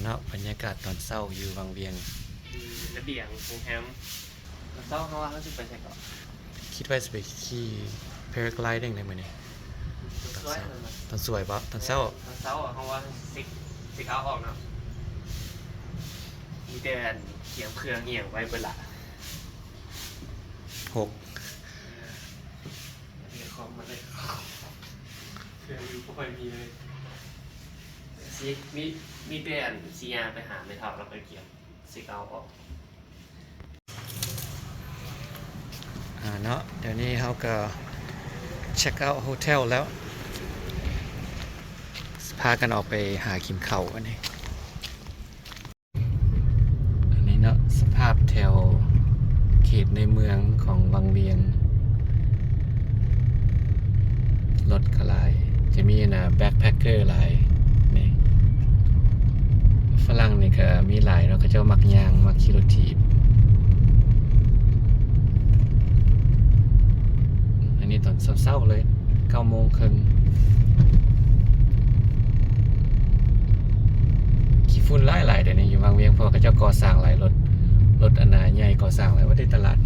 ເນາະ ບັນຍາກາດຕອນເຊົ້າຢູ່ວັງວຽງ ຢູ່ລະບຽງໂຮງແຮມ. ຕອນເຊົ້າເຮົາວ່າເຮົາຊິໄປໃສເກາະ? ຄິດວ່າຊິໄປຂີ່ paragliding ໃນມື້ນີ້ ຕອນເຊົ້າ. ຕອນສວຍບໍ່? ຕອນເຊົ້າ ຕອນເຊົ້າເຮົາວ່າຊິ check out ອອກເນາະ. ມີແຕ່ອັນກຽມເຄື່ອງອີ່ຫຍັງໄວ້ເບິດລະ. ຫົກ ເອີ ເອົາຄອມມາເລີຍ ເຄື່ອງຢູ່ບໍ່ຄ່ອຍມີເລີຍ. ຊິ ມີ ມີແຕ່ອັນຊິຍ່າງໄປຫາແມ່ເຖົ້າ ແລ້ວໄປກຽມ check out ອອກ. ອ່າເນາະ ດຽວນີ້ເຮົາກໍ check out hotel ແລ້ວ ພາກັນອອກໄປຫາກິນເຂົ້າອັນນີ້. ອັນນີ້ເນາະ ສະພາບແຖວເຂດໃນເມືອງຂອງວັງວຽງ ລົດກໍຫຼາຍ ຈະມີອັນນ່າ backpacker ຫຼາຍນີ້. ຝຣັ່ງນີ້ກໍມີຫຼາຍເນາະ ເຂົາເຈົ້າມັກຍ່າງ ມັກຂີ່ລົດຖີບ. ອັນນີ້ຕອນເຊົ້າໆເລີຍ ເກົ້າໂມງເຄິ່ງ. ຂີ້ຝຸ່ນຫຼາຍໆ ດຽວນີ້ຢູ່ວັງວຽງ ເພາະວ່າເຂົາເຈົ້າກໍ່ສ້າງຫຼາຍ ລົດ ລົດອັນນ່າໃຫຍ່ກໍ່ສ້າງຫຼາຍ. ວ່າແຕ່ຕະຫຼາດ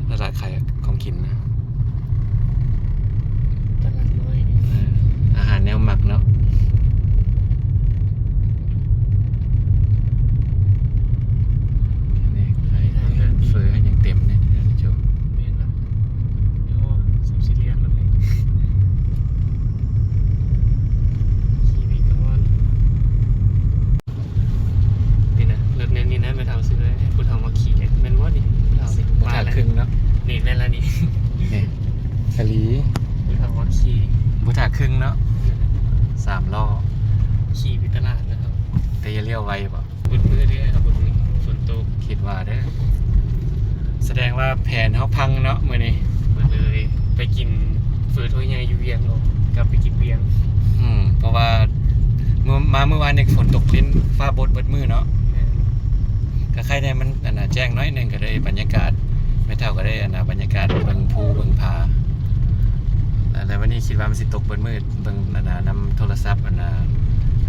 ຕະຫຼາດຂາຍຂອງກິນນະ ຕະຫຼາດນ້ອຍ ເອີ ອາຫານແນວມັກເນາະ. ນີ້ ຮ້ານເຝີ ຮ້ານຫຍັງເຕັມເດ້ທ່ານຜູ້ຊົມ. ແມ່ນລະ ໂອ້ ສຳຊີເລຍນລະເລີຍ. ຊີວິດກະມ່ວນ ນີ້ນະ ລົດແນວນີ້ນະ ແມ່ເຖົ້າຊື້ໃຫ້ຜູ້ເຖົ້າມາຂີ່ ແມ່ນບໍ່ນີ້? ຜູ້ເຖົ້າ ບໍ່ຖ້າເຄິ່ງເນາະ. ນີ້ແມ່ນລະນີ້ ນີ້ ສາລີ ຜູ້ເຖົ້າມາຂີ່ ບໍ່ຖ້າເຄິ່ງເນາະ. ສາມລໍ້ ຂີ່ໄປຕະຫຼາດນະ ແຕ່ຢ່າລ້ຽວໄວບໍ? ເບິດມື້ເດ້ ເອົາເບິດມື້ ຝົນຕົກ ຄິດວ່າເດີ. ສະແດງວ່າແຜນເຮົາພັງເນາະມື້ນີ້ ເບິດເລີຍ. ໄປກິນເຝີຖ້ວຍໃຫຍ່ຢູ່ວຽງ ກັບໄປກິນວຽງ. ອືມ ເພາະວ່າມື້ ມາມື້ວານນີ້ຝົນຕົກລິນຟ້າບົດເບິດມື້ເນາະ. ແມ່ນ ກະໄຄແດ່ ມັນອັນນ່າແຈ້ງໜ້ອຍໜຶ່ງ ກະໄດ້ບັນຍາກາດ ແມ່ເຖົ້າກະໄດ້ອັນນ່າບັນຍາກາດເບິ່ງພູເບິ່ງຜາ. ແລ້ວ ແລ້ວວັນນີ້ຄິດວ່າມັນຊິຕົກເບິດມື້ ເບິ່ງອັນນ່ານຳໂທລະສັບອັນນ່າ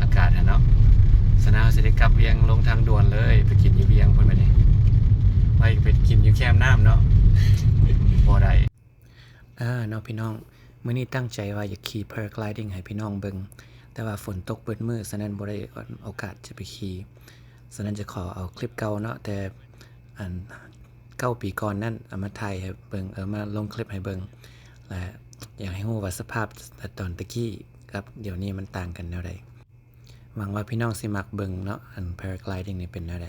ອາກາດຫັ້ນເນາະ. ສະນັ້ນເຮົາຊິໄດ້ກັບວຽງ ລົງທາງດ່ວນເລີຍ ໄປກິນຢູ່ວຽງພຸ້ນບາດນີ້. ໄປ ໄປກິນຢູ່ແຄມນ້ຳເນາະ ບໍ່ໄດ້. ເອີເນາະພີ່ນ້ອງ ມື້ນີ້ຕັ້ງໃຈວ່າຢາກຂີ່ paragliding ໃຫ້ພີ່ນ້ອງເບິ່ງ ແຕ່ວ່າຝົນຕົກເບິດມື້ ສະນັ້ນບໍ່ໄດ້ໂອກາດຈະໄປຂີ່. ສະນັ້ນຈະຂໍເອົາຄລິບເກົ່າເນາະ ແຕ່ອັນເກົ້າປີກ່ອນນັ້ນ ເອົາມາຖ່າຍໃຫ້ເບິ່ງ ເອົາມາລົງຄລິບໃຫ້ເບິ່ງ ແລະ ຢາກໃຫ້ຮູ້ວ່າສະພາບຕອນຕະກີ້ກັບດຽວນີ້ມັນຕ່າງກັນແນວໃດ. ຫວັງວ່າພີ່ນ້ອງຊິມັກເບິ່ງເນາະ ອັນ paragliding ນີ້ເປັນແນວໃດ.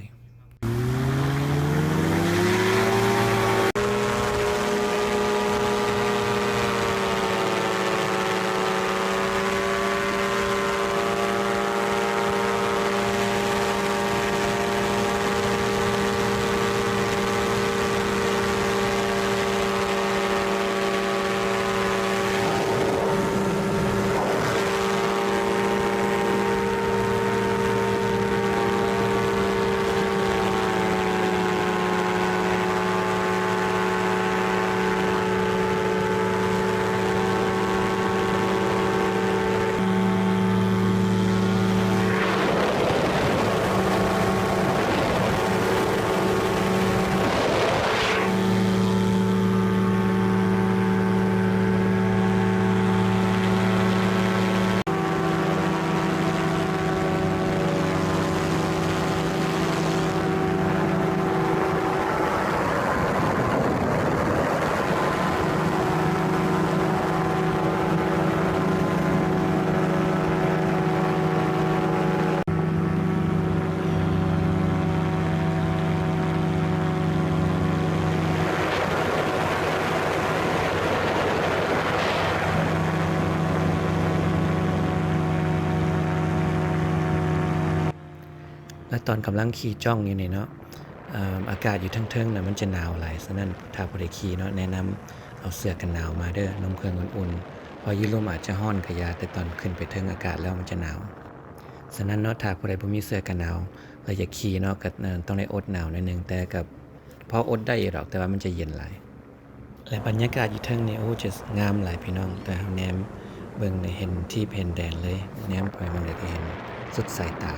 ແລະຕອນກຳລັງຂີ່ຈ້ອງຢູ່ນີ້ເນາະ ເອີ່ມ ອາກາດຢູ່ເທິງໆນະ ມັນຈະໜາວຫຼາຍ. ສະນັ້ນ ຖ້າຜູ້ໃດຂີ່ເນາະ ແນະນຳເອົາເສື້ອກັນໜາວມາເດີ ນຸ່ງເຄື່ອງອຸ່ນໆ ເພາະຢູ່ລຸ່ມອາດຈະຮ້ອນກະຢ່າ ແຕ່ຕອນຂຶ້ນໄປເທິງອາກາດແລ້ວມັນຈະໜາວ. ສະນັ້ນເນາະ ຖ້າຜູ້ໃດບໍ່ມີເສື້ອກັນໜາວ ແລະຢາກຂີ່ເນາະ ກະ ເອີ່ມ ຕ້ອງໄດ້ອົດໜາວໜ້ອຍໜຶ່ງ ແຕ່ກະພໍອົດໄດ້ຢູ່ດອກ ແຕ່ວ່າມັນຈະເຢັນຫຼາຍ. ແລະບັນຍາກາດຢູ່ເທິງນີ້ ໂອ້ ຈະງາມຫຼາຍພີ່ນ້ອງ ແຕ່ເຮົາແນມເບິ່ງນີ້ເຫັນທີບເຫັນແດນເລີຍ ແນມໄປໝ່ອງໃດກະເຫັນສຸດສາຍຕາ.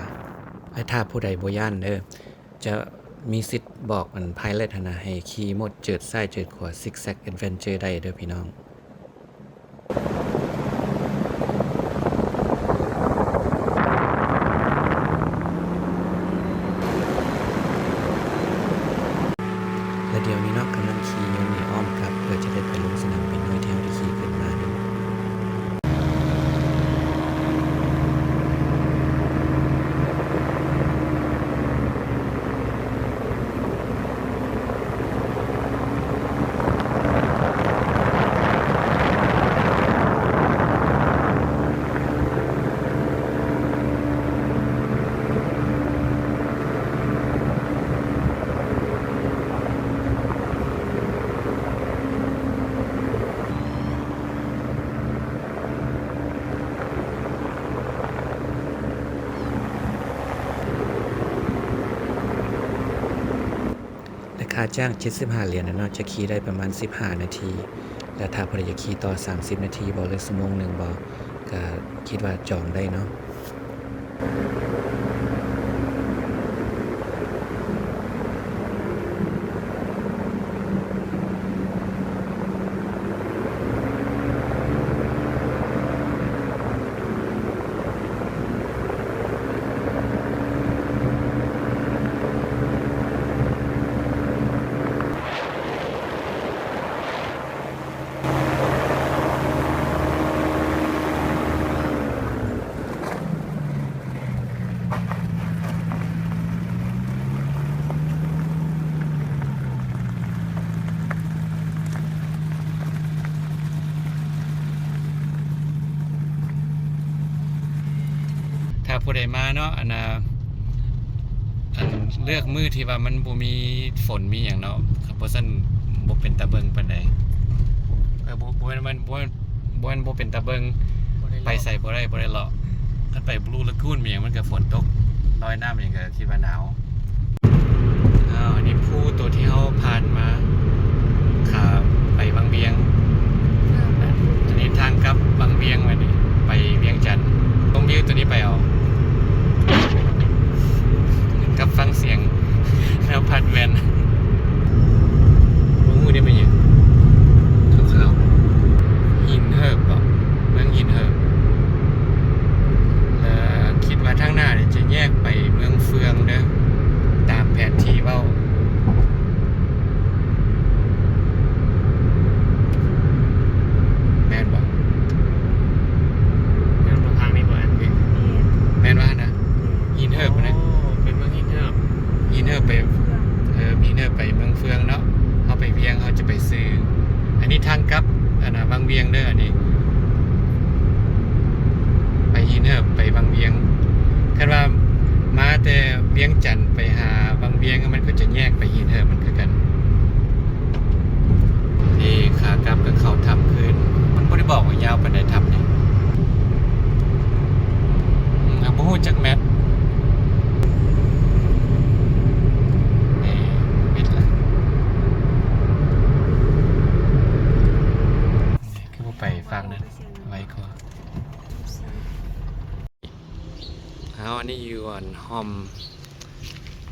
ແລະ ຖ້າຜູ້ໃດບໍ່ຢ້ານເດີ ຈະມີສິດບອກອັນ pilot ຫັ້ນນະ ໃຫ້ຂີ່ໂໝດເຈີດຊ້າຍເຈີດຂວາ zigzag adventure ໄດ້ເດີພີ່ນ້ອງ. ແລະ ດຽວນີ້ເນາະ ກຳລັງຂີ່ຍົນນີ້ອ້ອມກັບ ເພື່ອຈະໄດ້ໄປລົງສະໜາມບິນນ້ອຍທີ່ເຮົາໄດ້ຂີ່ຂຶ້ນມາເດີ. ແລະ ຄ່າຈ້າງເຈັດສິບຫ້າຫຼຽນນະເນາະ ຈະຂີ່ໄດ້ປະມານສິບຫ້ານາທີ ແລະ ຖ້າຜູ້ໃດຢາກຂີ່ຕໍ່ສາມສິບນາທີບໍ ຫຼື ຊົ່ວໂມງໜຶ່ງບໍ ກະຄິດວ່າຈອງໄດ້ເນາະ. ຖ້າຜູ້ໃດມາເນາະ ອັນນ່າ ອັນເລືອກມື້ທີ່ວ່າມັນບໍ່ມີຝົນມີຫຍັງເນາະ ຄັນບໍ່ຊັ້ນບໍ່ເປັນຕາເບິ່ງປານໃດ. ເອີ ບໍ່ ບໍ່ແມ່ນ ບໍ່ ບໍ່ແມ່ນບໍ່ເປັນຕາເບິ່ງ ບໍ່ໄດ້ເລາະ ໄປໃສບໍ່ໄດ້ ບໍ່ໄດ້ເລາະ. ຄັນໄປ Blue Lagoon ມີຫຍັງ ມັນກະຝົນຕົກ ລອຍນ້ຳຫຍັງກະຄິດວ່າໜາວ. ອ້າວ ອັນນີ້ພູໂຕທີ່ເຮົາຜ່ານມາ ຂາໄປວັງວຽງ. ອັນນີ້ທາງກັບວັງວຽງ ອັນນີ້ໄປວຽງຈັນ. ຊົມວິວໂຕນີ້ໄປເອົາ ກັບຟັງສຽງ ແນວພັດແວ່ນ ບໍ່ຮູ້ເດ້ແມ່ນຫຍັງ ຂາວໆ ຫີນເຫີບບໍ ເມືອງຫີນເຫີບ. ແລະ ຄິດວ່າທາງໜ້ານີ້ຈະແຍກໄປເມືອງເຟືອງເດີ ຕາມແຜນທີ່ເວົ້າ ແມ່ນບໍ່? ແມ່ນບໍ່? ທາງນີ້ບໍ່ ອັນນີ້ ແມ່ນວ່າຫັ້ນນະ? ຫີນເຫີບພຸ້ນນະ. ອໍ ເປັນເມືອງຫີນເຫີບ. ຫີນເຫີບໄປ ເອີ ຫີນເຫີບໄປເມືອງເຟືອງເນາະ. ເຮົາໄປວຽງ ເຮົາຈະໄປຊື່. ອັນນີ້ທາງກັບ ອັນນ່າ ວັງວຽງເດີ ອັນນີ້ ໄປຫີນເຫີບ ໄປວັງວຽງ. ຄັນວ່າມາແຕ່ວຽງຈັນໄປຫາວັງວຽງ ມັນກໍຈະແຍກໄປຫີນເຫີບ ມັນຄືກັນ. ເອີ ຂາກັບກໍເຂົ້າຖ້ຳຄືນ. ມັນບໍ່ໄດ້ບອກວ່າຍາວປານໃດຖ້ຳນີ້. ອືມ ເຮົາບໍ່ຮູ້ຈັກແມັບ. ເອີ ມິດລະ. ຄືບໍ່ໄປຟາກນັ້ນໄວກວ່າ. ເຮົາອັນນີ້ຢູ່ອັນຮ່ອມ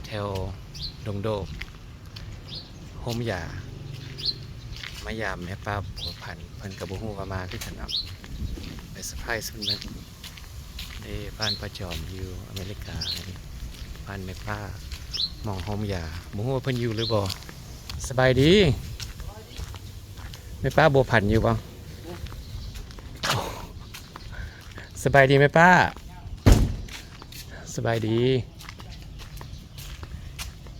ແຖວດົງໂດກ ໂຮມຢາ ມາຢາມແມ່ປ້າບົວພັນ. ເພິ່ນກໍບໍ່ຮູ້ວ່າມາຄືກັນເນາະ ໄປເຊີໄພຣສ໌ເພິ່ນເບິ່ງ. ເດ້ ບ້ານປ້າຈອມຢູ່ອາເມລິກາ ບ້ານແມ່ປ້າ ໝ່ອງໂຮມຢາ ບໍ່ຮູ້ວ່າເພິ່ນຢູ່ຫຼືບໍ່. ສະບາຍດີ ແມ່ປ້າບົວພັນຢູ່ບໍ່? ສະບາຍດີແມ່ປ້າ. ສະບາຍດີ.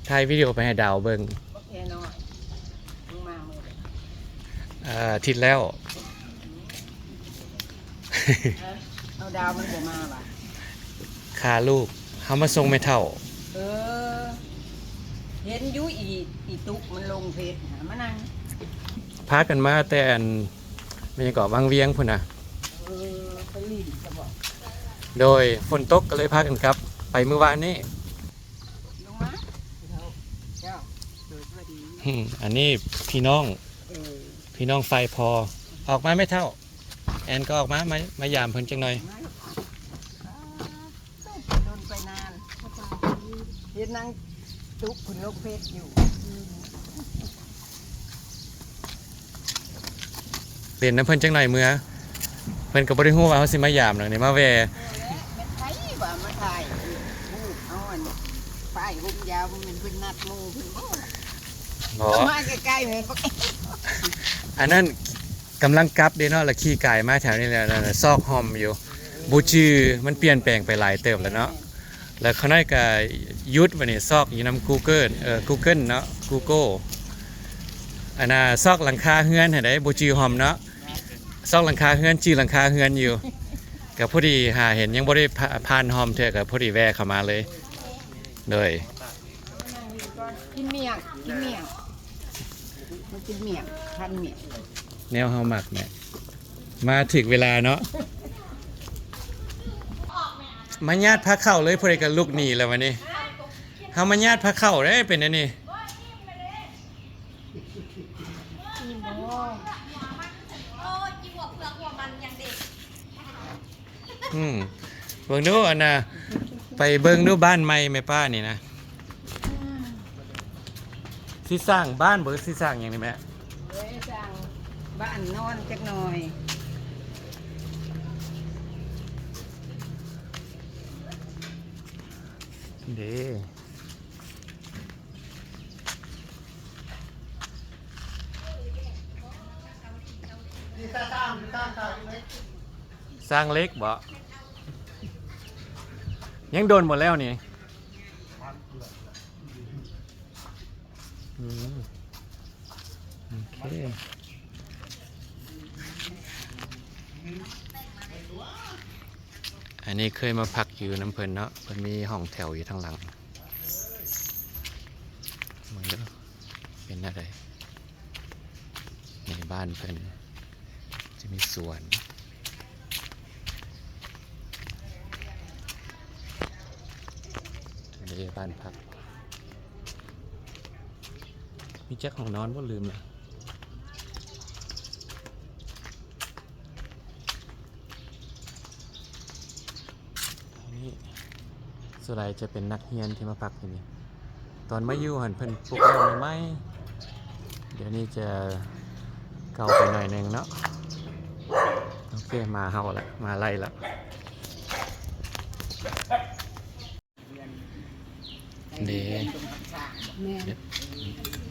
ຖ່າຍວິດີໂອໄປໃຫ້ດາວເບິ່ງ. ບັກແພນ້ອຍ ມຶງມາມື້ໃດ? ເອີ ອາທິດແລ້ວ. ເອີ ເອົາດາວມັນບໍ່ມາຫວາ? ຂ້າລູກ ເຮົາມາສົ່ງແມ່ເຖົ້າ. ເອີ ເຫັນຢູ່ ອີ ອີຕຸກມັນລົງເຟສຫາ ມານັ່ງ. ພາກັນມາແຕ່ອັນ ແມ່ນຫຍັງເກາະ ວັງວຽງພຸ້ນນະ. ເອີ ໄປຫຼິ້ນສະບໍ? ໂດຍ ຝົນຕົກກໍເລີຍພາກັນກັບໄປມື້ວານນີ້. ລົງມາ ເຈົ້າ ເຈົ້າ ເອີ ສະບາຍດີ. ອືມ ອັນນີ້ພີ່ນ້ອງ ເອີ ພີ່ນ້ອງຝ່າຍພໍ່. ອອກມາແມ່ເຖົ້າ ແອນກໍອອກມາ ມາ ມາຢາມເພິ່ນຈັກໜ່ອຍ. ມາລູກ ອ້າ ໂດນໄປນານ ບໍ່ເຈົ້າ. ເຫັນນາງຕຸກເພິ່ນລົງເຟສຢູ່ ເຫຼັ້ນນຳເພິ່ນຈັກໜ້ອຍເມືອ ເພິ່ນກໍບໍ່ໄດ້ຮູ້ວ່າເຮົາຊິມາຢາມດອກນີ້ ມາແວ່ ແມ່ນໃຜວ່າມາຖ່າຍຮູບ ເອົາອັນປ້າຍຫົ່ມຢາວ ບໍ່ແມ່ນເພິ່ນນັດໝູ່ເພິ່ນບໍ່? ບໍ່ ມາໃກ້ໆ ແມ່ນບໍ່? ອັນນັ້ນກຳລັງກັບເດ້ເນາະ ລະຂີ່ກາຍມາແຖວນີ້ແຫຼະ ຊອກຮ່ອມຢູ່ ບໍ່ຈື່ ມັນປ່ຽນແປງໄປຫຼາຍເຕີບແລ້ວເນາະ. ແລ້ວຂ້ານ້ອຍກໍຢຸດບັດນີ້ ຊອກຢູ່ນຳກູເກີນ ເອີ ກູເກີນເນາະ ກູໂກ ອັນນ່າ ຊອກຫຼັງຄາເຮືອນຫັ້ນໃດ໋ ບໍ່ຈື່ຮ່ອມເນາະ ຊອກຫຼັງຄາເຮືອນ ຈື່ຫຼັງຄາເຮືອນຢູ່ ກໍພໍດີຫາເຫັນ ຍັງບໍ່ໄດ້ຜ່າ- ຜ່ານຮ່ອມເທື່ອ ກໍພໍດີແວ່ເຂົ້າມາເລີຍ ໂດຍ ກິນໝ້ຽງ ກິນໝ້ຽງ ມາກິນໝ້ຽງ ທານໝ້ຽງ ແນວເຮົາມັກແຫຼະ ມາຖືກເວລາເນາະ ມາຍາດພາເຂົ້າເລີຍ ຜູ້ໃດກໍລຸກໜີແລ້ວບັດນີ້ ເຮົາມາຍາດພາເຂົ້າເດ້ ເປັນອັນນີ້ ອືມ ເບິ່ງດູອັນນ່າ ໄປເບິ່ງດູບ້ານໃໝ່ແມ່ປ້ານີ້ນະ ຊິສ້າງບ້ານບໍ່ ຊິສ້າງຫຍັງນີ້ແມ່? ເອີ ສ້າງບ້ານນອນຈັກໜ່ອຍ ເດ້ ສ້າງເຫຼັກບໍ່? ຍັງໂດນບໍ່ແລ້ວນີ້? ອືມ ໂອເຄ ອັນນີ້ເຄີຍມາພັກຢູ່ນຳເພິ່ນເນາະ ເພິ່ນມີຫ້ອງແຖວຢູ່ທາງຫຼັງ ເບິ່ງເດີ ເປັນແນວໃດ ໃນບ້ານເພິ່ນ ຈະມີສວນ ເດ້ ບ້ານພັກ ມີຈັກຫ້ອງນອນບໍ່ ລືມລະ ອັນນີ້ສ່ວນຫຼາຍຈະເປັນນັກຮຽນທີ່ມາພັກທີ່ນີ້ ຕອນມາຢູ່ຫັ້ນເພິ່ນປຸກແລ້ວໃໝ່ໆ ດຽວນີ້ຈະເກົ່າໄປໜ້ອຍໜຶ່ງເນາະ ໂອເຄ ມາເຮົາລະ ມາໄລ່ລະ ເດ້ ແມ່ນ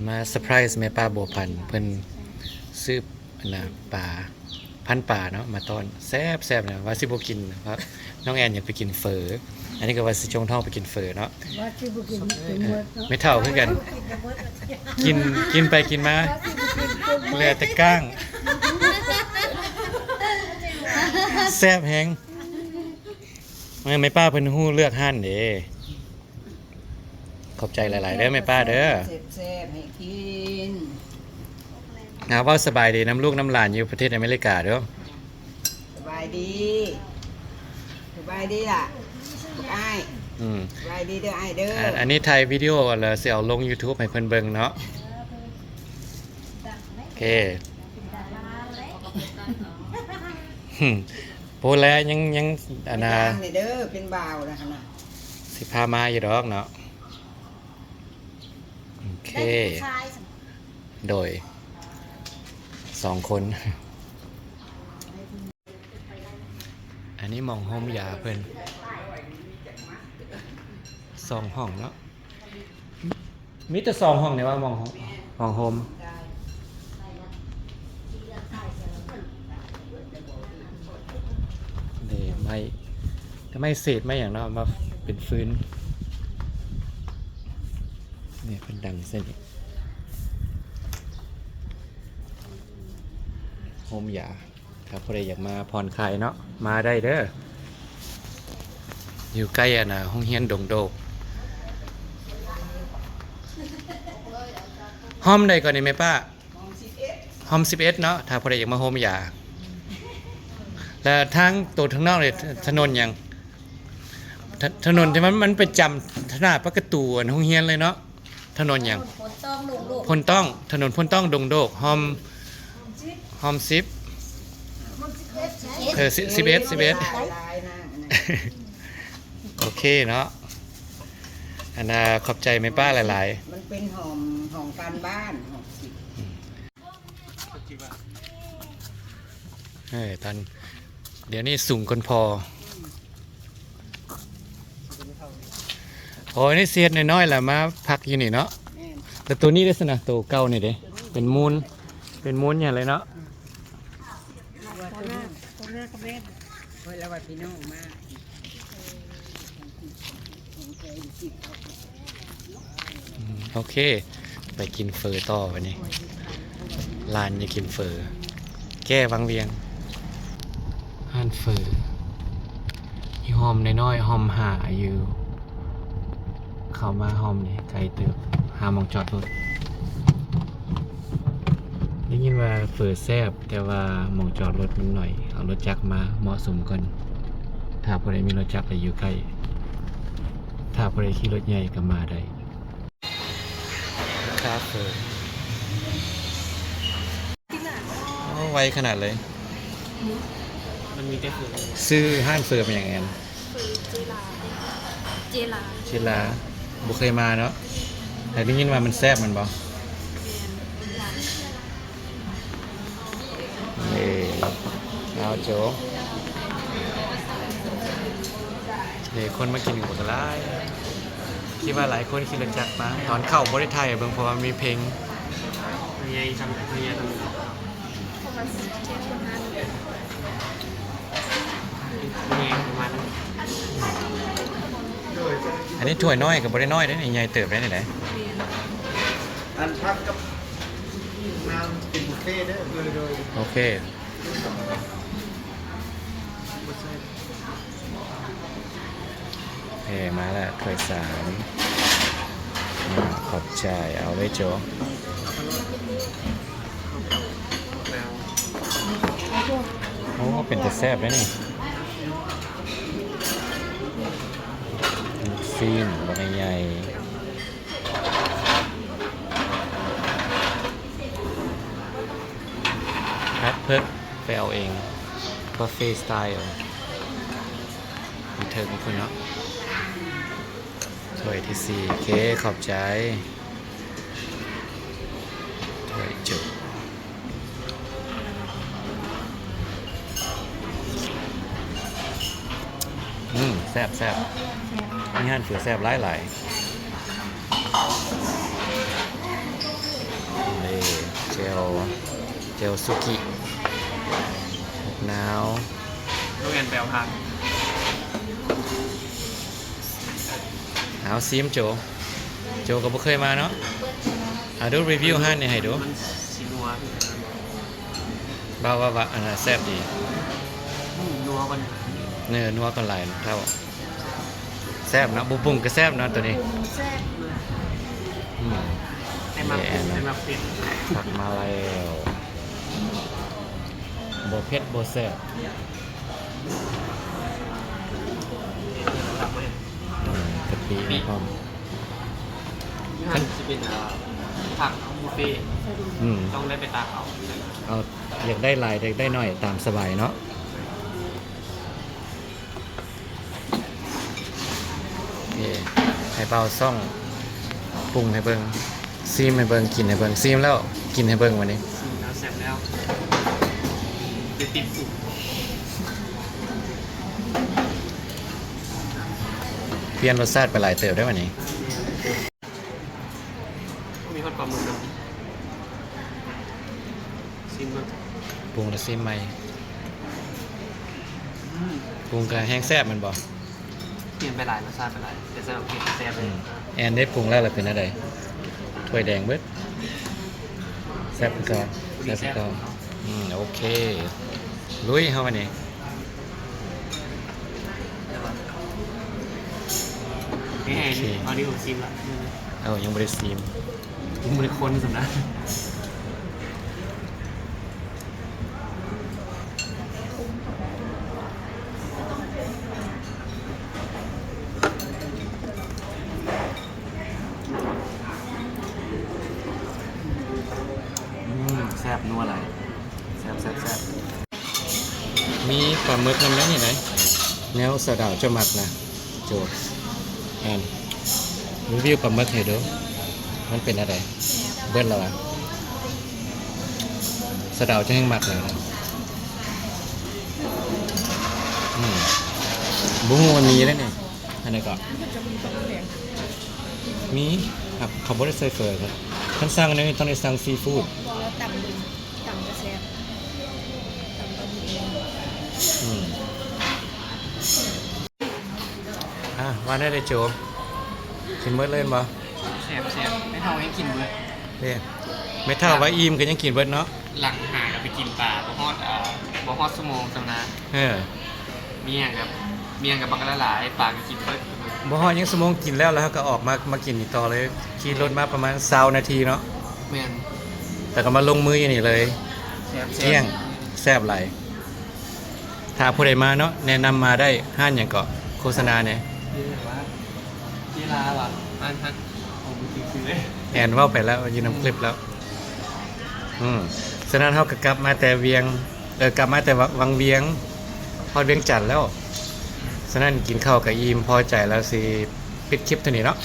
ມາເຊີໄພຣສ໌ແມ່ປ້າບົວພັນ ເພິ່ນຊື້ອັນນ່າປາ ພັນປາເນາະ ມາຕ້ອນ ແຊບໆ ນະ ວ່າຊິບໍ່ກິນ ເພາະນ້ອງແອນຢາກໄປກິນເຝີ ອັນນີ້ກໍວ່າຊິຈົ່ງທ້ອງໄປກິນເຝີເນາະ ວ່າຊິບໍ່ກິນ ກິນໝົດເນາະ ແມ່ເຖົ້າຄືກັນ ກິນ ກິນໄປກິນມາ ເຫຼືອແຕ່ກ້າງ ແຊບແຮງ ແມ່ ແມ່ປ້າເພິ່ນຮູ້ເລືອກຮ້ານເດ້ ຂອບໃຈຫຼາຍໆ ເດີແມ່ປ້າເດີ ແຊບໆ ໃຫ້ກິນ ອ່າ ເວົ້າສະບາຍດີນຳລູກນຳຫຼານຢູ່ປະເທດອາເມລິກາເດີ ສະບາຍດີ ສະບາຍດີລະ ພວກອ້າຍ ອືມ ສະບາຍດີເດີອ້າຍເດີ ອັນ ອັນນີ້ຖ່າຍວິດີໂອແລ້ວຊິເອົາລົງຢູທູບໃຫ້ເພິ່ນເບິ່ງເນາະ ໂອເຄ ໂພດແລ້ວ ຍັງ ຍັງ ອັນນ່າ ເປັນບ່າວແລ້ວຫັ້ນນະ ຊິພາມາຢູ່ດອກເນາະ ໂອເຄ ໂດຍ ສອງຄົນ ອັນນີ້ໝ່ອງໂຮມຢາເພິ່ນ ສອງຫ້ອງເນາະ ມີແຕ່ສອງຫ້ອງນີ້ຫວາ ໝ່ອງ ໝ່ອງໂຮມ ເດ້ ໄມ້ ໄມ້ເສດໄມ້ຫຍັງເນາະ ມາເປັນຟືນ ນີ້ເພິ່ນດັງໃສ່ນີ້ ໂຮມຢາ ຖ້າຜູ້ໃດຢາກມາຜ່ອນຄາຍເນາະ ມາໄດ້ເດີ ຢູ່ໃກ້ອັນນ່າ ໂຮງຮຽນດົງໂດກ ຫ້ອງໃດກ່ອນນີ້ແມ່ປ້າ? ຫ້ອງສິບເອັດເນາະ ຖ້າຜູ້ໃດຢາກມາໂຮມຢາ ແລ້ວທາງໂຕທາງນອກນີ້ ຖະໜົນຫຍັງ? ຖະໜົນທີ່ມັນ ມັນໄປຈຳໜ້າປະຕູອັນໂຮງຮຽນເລີຍເນາະ. ຖະໜົນຫຍັງ? ໂພນຕ້ອງດົງໂດກ ໂພນຕ້ອງ ຖະໜົນໂພນຕ້ອງດົງໂດກ ຮ່ອມ ຮ່ອມສິບ ເອີ ສິບເອັດ ສິບເອັດ ໂອເຄເນາະ. ອັນນ່າ ຂອບໃຈແມ່ປ້າຫຼາຍໆ. ມັນເປັນຫ້ອງ ຫ້ອງການບ້ານ ຫ້ອງສິບ. ເອີ ຕອນ ດຽວນີ້ສູງກວ່າພໍ່. ໂອ້ຍ ນີ້ເຮັດນ້ອຍໆ ລະມາພັກຢູ່ນີ້ເນາະ. ແມ່ນ. ແລ້ວໂຕນີ້ເດ້ຊັ້ນນະ ໂຕເກົ່ານີ້ເດ້ ເປັນມູນ ເປັນມູນຫຍັງເລີຍເນາະ. ອືມ ໂຕໜ້າ ໂຕໜ້າກໍແມ່ນ ຂ້ອຍລະວ່າພີ່ນ້ອງມາ. ອືມ ໂອເຄ ໄປກິນເຝີຕໍ່ບາດນີ້. ຮ້ານຢາກກິນເຝີ ແກ້ວັງວຽງ. ຮ້ານເຝີຢູ່ຮ່ອມນ້ອຍໆ ຮ່ອມຫາຢູ່ ເຂົ້າມາຮ່ອມນີ້ໄກເຕີບ ຫາໝ່ອງຈອດລົດ. ໄດ້ຍິນວ່າເຝີແຊບ ແຕ່ວ່າໝ່ອງຈອດລົດມັນໜ້ອຍ ເອົາລົດຈັກມາເໝາະສົມກ່ອນ. ຖ້າຜູ້ໃດມີລົດຈັກແລ້ວຢູ່ໃກ້ ຖ້າຜູ້ໃດຂີ່ລົດໃຫຍ່ກໍມາໄດ້. ຄາເຝີ ໂອ້ ໄວຂະໜາດເລີຍ. ມັນມີແຕ່ເຝີ. ຊື່ຮ້ານເຝີເປັນຫຍັງແອນ? ເຝີເຈລາ ເຈລາ ເຈລາ ບໍ່ເຄີຍມາເນາະ ແຕ່ໄດ້ຍິນວ່າມັນແຊບແມ່ນບໍ່? ແມ່ນ. ເອີ ເອົາໂຈ ເອີ ຄົນມາກິນກໍຫຼາຍ. ຄິດວ່າຫຼາຍຄົນຂີ່ລົດຈັກມາ. ຕອນເຂົ້າບໍ່ໄດ້ຖ່າຍໃຫ້ເບິ່ງ ເພາະວ່າມີເພງ. ອັນນີ້ຖ້ວຍນ້ອຍກໍບໍ່ໄດ້ນ້ອຍເດ້ ນີ້ໃຫຍ່ເຕີບໄດ໋ນີ້ໄດ໋. ອັນຜັກກັບນ້ຳເປັນບຸບເຟເດີ. ໂດຍ ໂດຍ ໂອເຄ. ເອີ ມາແລ້ວ ຖ້ວຍສາມ. ອາ ຂອບໃຈ ເອົາເລີຍໂຈ. ໂອ້ ເປັນຕາແຊບເດ້ນີ້. ຊີ້ນບັກໃຫຍ່ໆ. ຜັດເພິກໄປເອົາເອງ ບຸບເຟສະໄຕລ໌ ຢູ່ເທິງພຸ້ນເນາະ. ຖ້ວຍທີສີ່ ໂອເຄ ຂອບໃຈ. ຖ້ວຍຈຸ ອືມ ແຊບໆ ມີຮ້ານເຝືແຊບຫຼາຍໆ. ນີ້ແຈ່ວ ແຈ່ວສຸກິ ໝາກນາວ. ໂຮງແຮມແປວທາງ. ເອົາ ຊີມໂຈ ໂຈກໍບໍ່ເຄີຍມາເນາະ. ເອົາດູ ຣີວິວຮ້ານນີ້ໃຫ້ດູ. ມັນຊິນົວ ວ່າ ວ່າ ວ່າ ອັນນັ້ນແຊບດີ. ອືມ ນົວກວ່າ ເນີ ນົວກວ່າຫຼາຍເທົ່າ. ແຊບເນາະ ບຸ້ງບຸ້ງກໍແຊບເນາະໂຕນີ້. ແຊບ. ອືມ ແຕ່ມັກເຜັດ ແຕ່ມັກເຜັດ. ຜັກມາແລ້ວ ບໍ່ເຜັດບໍ່ແຊບ. ກະປິພ້ອມ. ຢູ່ຫັ້ນຊິເປັນ ເອີ ຜັກບຸບເຟ. ອືມ ຕ້ອງໄດ້ໄປຕັກເອົາ. ເອົາ ຢາກໄດ້ຫຼາຍ ຢາກໄດ້ໜ້ອຍ ຕາມສະບາຍເນາະ. ເອີ ໃຫ້ບ່າວຊ່ອງປຸງໃຫ້ເບິ່ງ. ຊີມໃຫ້ເບິ່ງ ກິນໃຫ້ເບິ່ງ. ຊີມແລ້ວກິນໃຫ້ເບິ່ງບາດນີ້. ຊີມແລ້ວແຊບແລ້ວ ໄປຕິດປຸງ. ປ່ຽນລົດຊາດໄປຫຼາຍເຕີບໄດ໋ບາດນີ້. ມີຮອດປາໝຶກນຳ. ຊີມເບິ່ງ. ປຸງແລ້ວຊີມໃໝ່. ອືມ ປຸງກໍແຮງແຊບແມ່ນບໍ່? ປ່ຽນໄປຫຼາຍ ລົດຊາດໄປຫຼາຍ ແຕ່ສຳລັບເຜັດແຊບເລີຍ. ອືມ ແອນເດ້ ປຸງແລ້ວລະເປັນແນວໃດ? ຖ້ວຍແດງເບິດ. ແຊບຄືເກົ່າ ແຊບຄືເກົ່າ. ອືມ ໂອເຄ ລຸຍເຮົາບາດນີ້. ໂອເຄ ເອົາ ຍັງບໍ່ໄດ້ຊີມ ຍັງບໍ່ໄດ້ຄົນຊ້ຳນະ. ອືມ ແຊບນົວຫຼາຍ ແຊບໆໆ. ມີປາໝຶກນຳໄດ໋ນີ້ໄດ໋ ແນວສາວດາວເຈົ້າມັກນະ ໂຈ ແອນ. ຣີວິວປາໝຶກໃຫ້ດູ ມັນເປັນແນວໃດ? ເບິດແລ້ວຫວາ? ສະເດົາຈະແຮ່ງມັກເລີຍນະ. ອືມ ບໍ່ຮູ້ວ່າມີເດ້ນີ້. ອັນໃດເກາະ? ມີ ຄັບ ເຂົາບໍ່ໄດ້ໃສ່ເຝີ. ຄັນສັ່ງແນວນີ້ຕ້ອງໄດ້ສັ່ງຊີຟູດ. ບໍ່ ລາວຕຳເບິ່ງ ຕຳກະແຊບ ຕຳປາໝຶກ. ອືມ ອ່າ ວ່າແນວໃດໂຈ ກິນເບິດເລີຍແມ່ນບໍ່? ແຊບໆ ແມ່ເຖົ້າຍັງກິນເບິດເດ້. ແມ່ເຖົ້າວ່າອີ່ມກໍຍັງກິນເບິດເນາະ. ຫຼັງຫາກໍໄປກິນປາ ບໍ່ຮອດ ເອີ ບໍ່ຮອດຊົ່ວໂມງຊ້ຳນະ. ເອີ ມີຫຍັງກໍ ມີຫຍັງກໍບັກຫຼາຍໆ ປາກໍກິນເບິດ. ບໍ່ຮອດຍັງຊົ່ວໂມງ ກິນແລ້ວ ແລ້ວເຮົາກໍອອກມາ ມາກິນອີກຕໍ່ເລີຍ. ຂີ່ລົດມາປະມານຊາວນາທີເນາະ. ແມ່ນ ແລ້ວກໍມາລົງມືຢູ່ນີ້ເລີຍ. ແຊບໆ ກ້ຽງ ແຊບຫຼາຍ. ຖ້າຜູ້ໃດມາເນາະ ແນະນຳມາໄດ້. ຮ້ານຫຍັງເກາະ? ໂຄສະນາແດ່. ເວລາວ່າ ຮ້ານ ຮ້ານ ຂອງມືຖືຊື່ເລີຍ. ແອນເວົ້າໄປແລ້ວ ຢູ່ນຳຄລິບແລ້ວ. ອືມ ສະນັ້ນເຮົາກໍກັບມາແຕ່ວຽງ ເອີ ກັບມາແຕ່ວັງວຽງ ຮອດວຽງຈັນແລ້ວ. ສະນັ້ນກິນເຂົ້າກໍອີ່ມພໍໃຈແລ້ວ ຊິປິດຄລິບເທົ່ານີ້ເນາະ.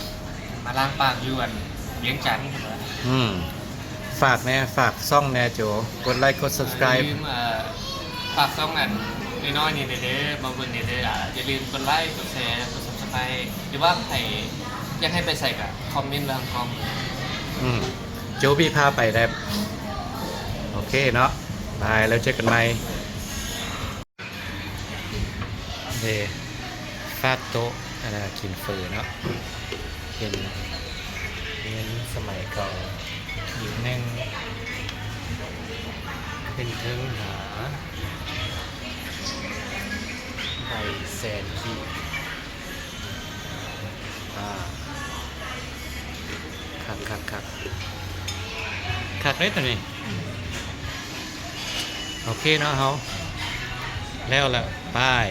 ມາລ້າງປາກຢູ່ອັນວຽງຈັນ. ອືມ ຝາກແດ່ ຝາກຊ່ອງແດ່ໂຈ ກົດໄລກົດ subscribe ຢ່າລືມ ເອີ ຝາກຊ່ອງອັນນ້ອຍໆນີ້ແດ່ເດີ ມາເບິ່ງແດ່ເດີ. ຢ່າລືມກົດໄລກົດແຊ ກົດ subscribe ຫຼືວ່າໃຜຢາກໃຫ້ໄປໃສກໍຄອມເມັນໄວ້ທາງຄອມ. ອືມ ໂຈບີພາໄປແດ່. ໂອເຄເນາະ ບາຍ ແລ້ວເຈີກັນໃໝ່. ເດ ຟາດໂຕະ ອັນນ່າ ກິນເຝີເນາະ. ເປັນເຮືອນສະໄໝເກົ່າອີກໜຶ່ງ. ຂຶ້ນເທິງຫາ ໃບແສນກີບ. ອ່າ ຄັກໆໆ ຄັກເດ້ໂຕນີ້. ໂອເຄເນາະ ເຮົາແລ້ວລະ ບາຍ.